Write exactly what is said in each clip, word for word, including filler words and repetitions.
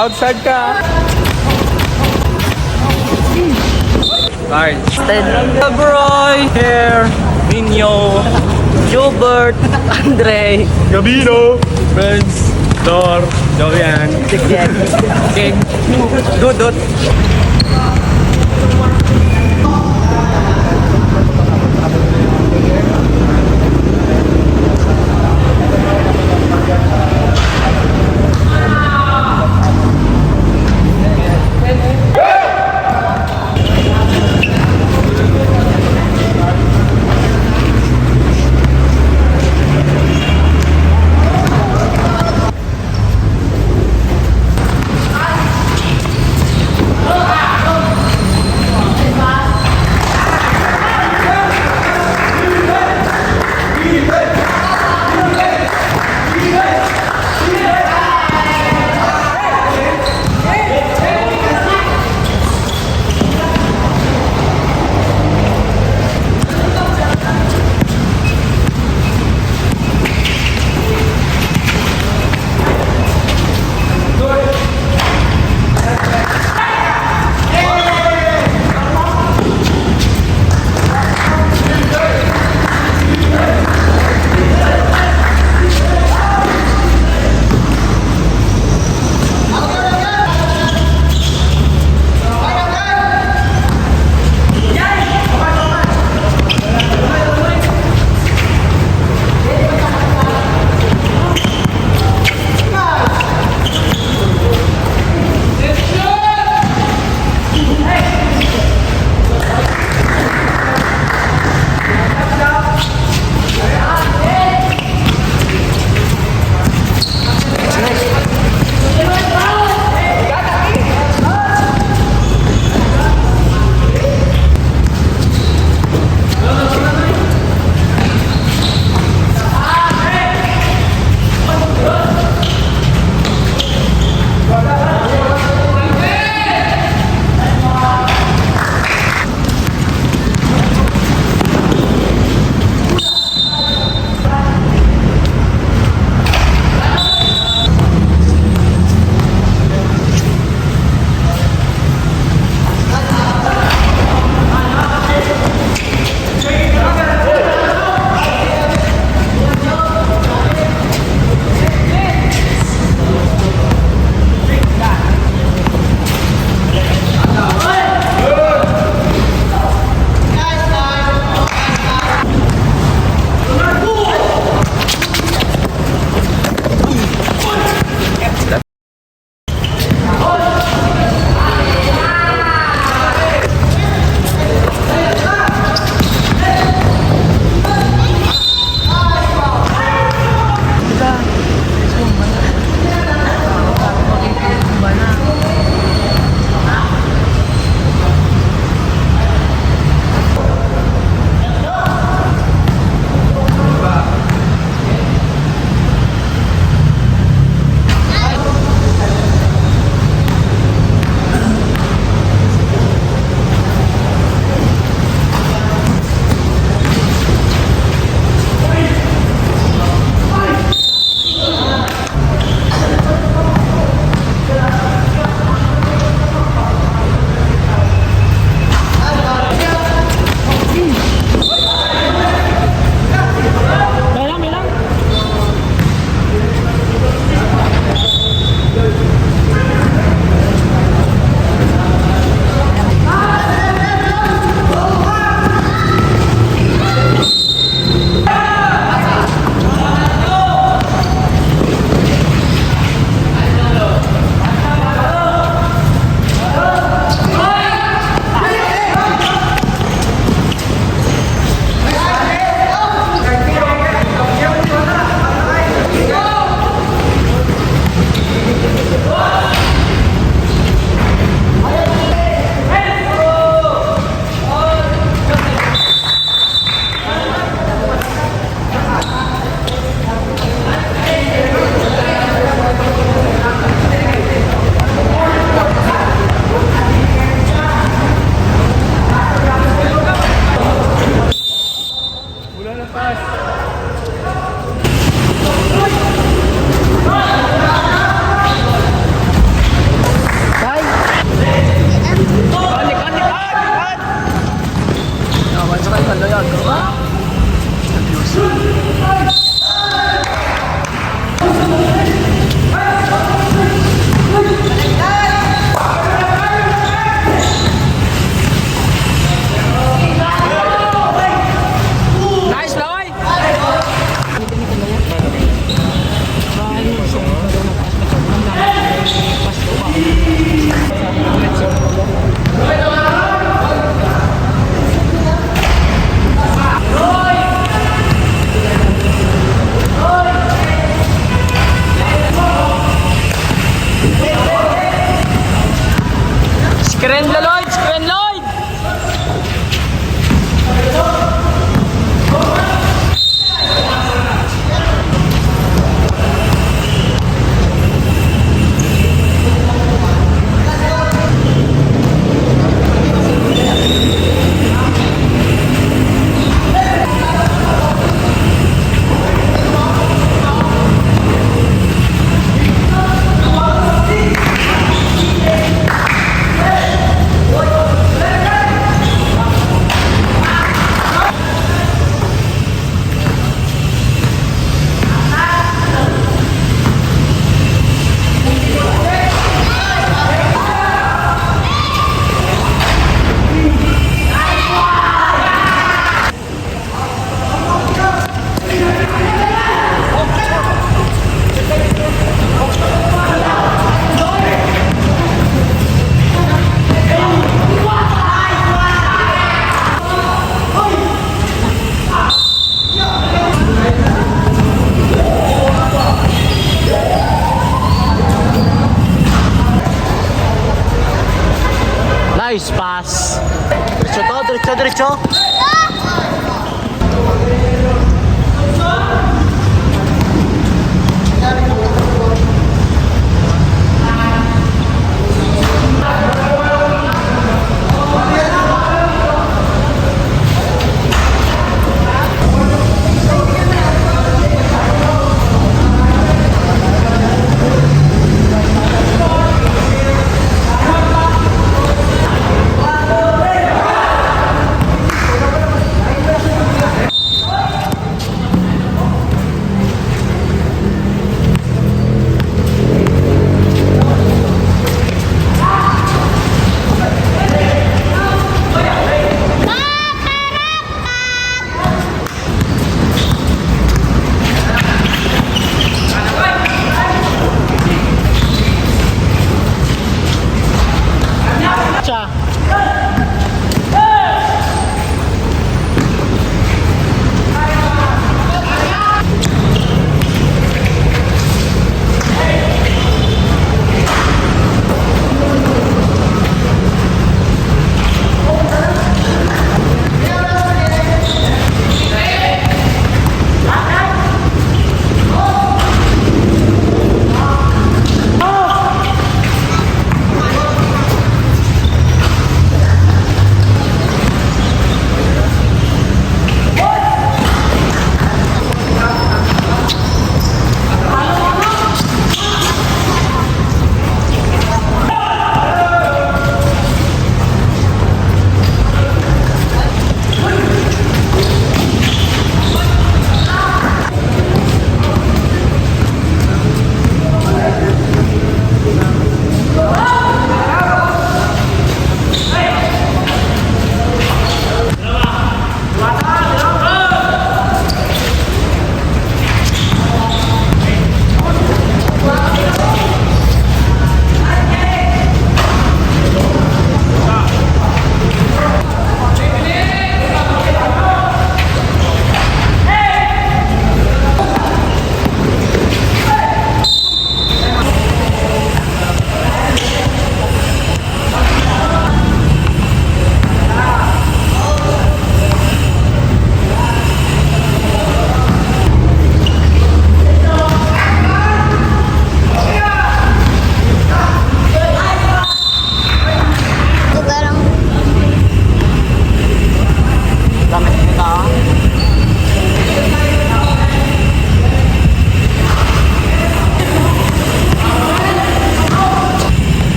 Outside ka. Cards. Ten. Abroy, Hair, Nino, Gilbert, Andre, Gabino, Friends, Dor, Dorian, Tigyan, King, Dudut. Nice, Loy! Screen, Lloyd! Screen, Lloyd! Nice pass. Diretso to, diretso, diretso.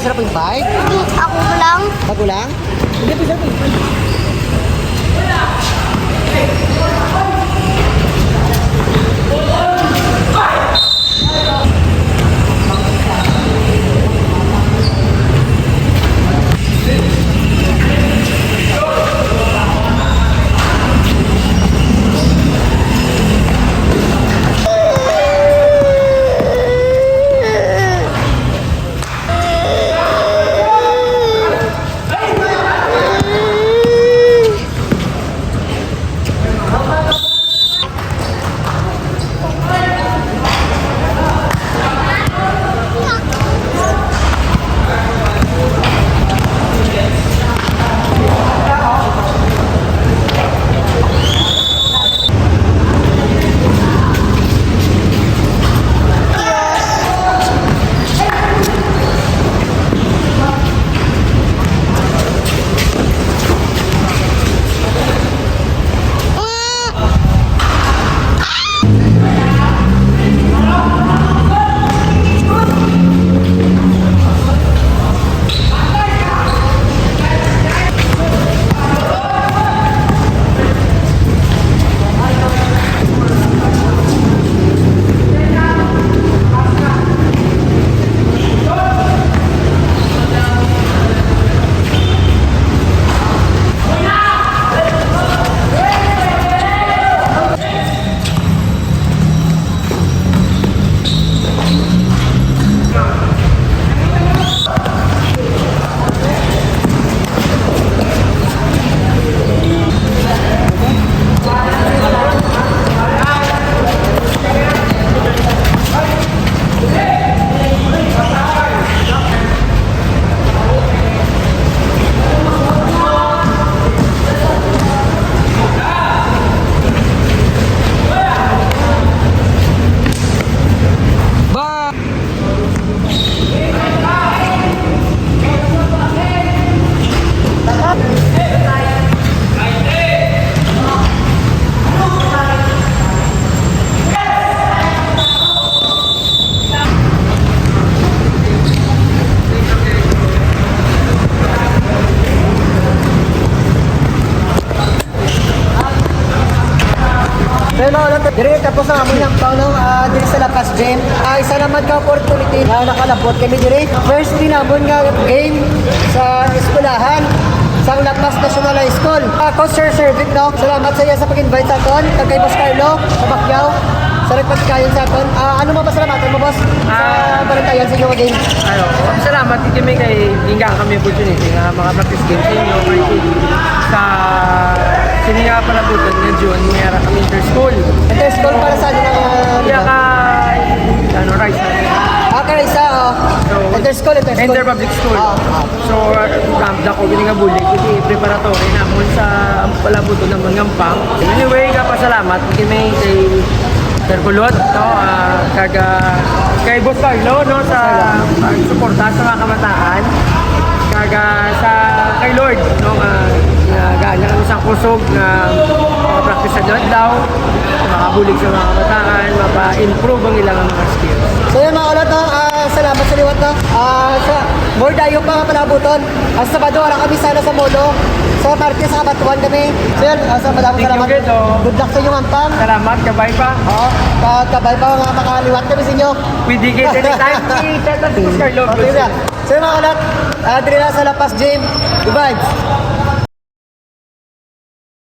Sarap yung bike? Ako lang. Ako lang? Pero mga ulot, diri tapos ang among yampaw, no? Ah, diri sa La Paz Gym. Ah, isa naman ka opportunity nga nakalabot kami diri. First din namon nga game sa eskwelahan, sa La Paz National High School. Ako, Sir Servic, no? Salamat sa iya sa pag-invite sa aton. Kag kay Boss Carlo, sa Bacquiao, sa nagpatikayon sa aton. Ah, ano mapasalamatan mo, boss? Sa Ah, balantayan sa inyo nga game. Ano, salamat kay may kay gingga kami opportunity nga maka-practice game sa inyo, kay sa sini nga palabutan nga June, may ara kami inter-school. Inter-school para sa ano nga, Kaya ka, ano, Rice. Ah, kay sa, oh. So, Inter-school, inter-school. Inter-public school. Ah, ah. So, uh, dako gini nga bulig, kasi preparatory namon sa palabuton namon nga Ampang. Anyway, kapasalamat kami kay Sir Kulot, no, ah, kag, ah, kay Boss Carlo, no, sa pagsuporta sa mga kabataan. Kag, ah, sa kay Lord, no, nga, nga gana kami sa kusog nga practice sa adlaw, sa mga bulig sa mga kabataan, mapa-improve ang ilang mga skills. So yun, mga ulot, no? Ah, salamat sa liwat, no? Ah, sa more dayo pa nga palabuton. Ang Sabado, ara kami sana sa Molo. Sa Martes, sa Kabatuan kami. So yun, ah, sa madaming Thank you, salamat. Gid, oh. Good luck sa inyong Ampang. Salamat, kabay pa. Oo, ka-, kabay pa nga makaliwat kami sa inyo. Pwede gid anytime. I-chat lang si Boss Carlo. Okay na. So yun, mga ulot, ah, diri na sa La Paz Gym. Good vibes.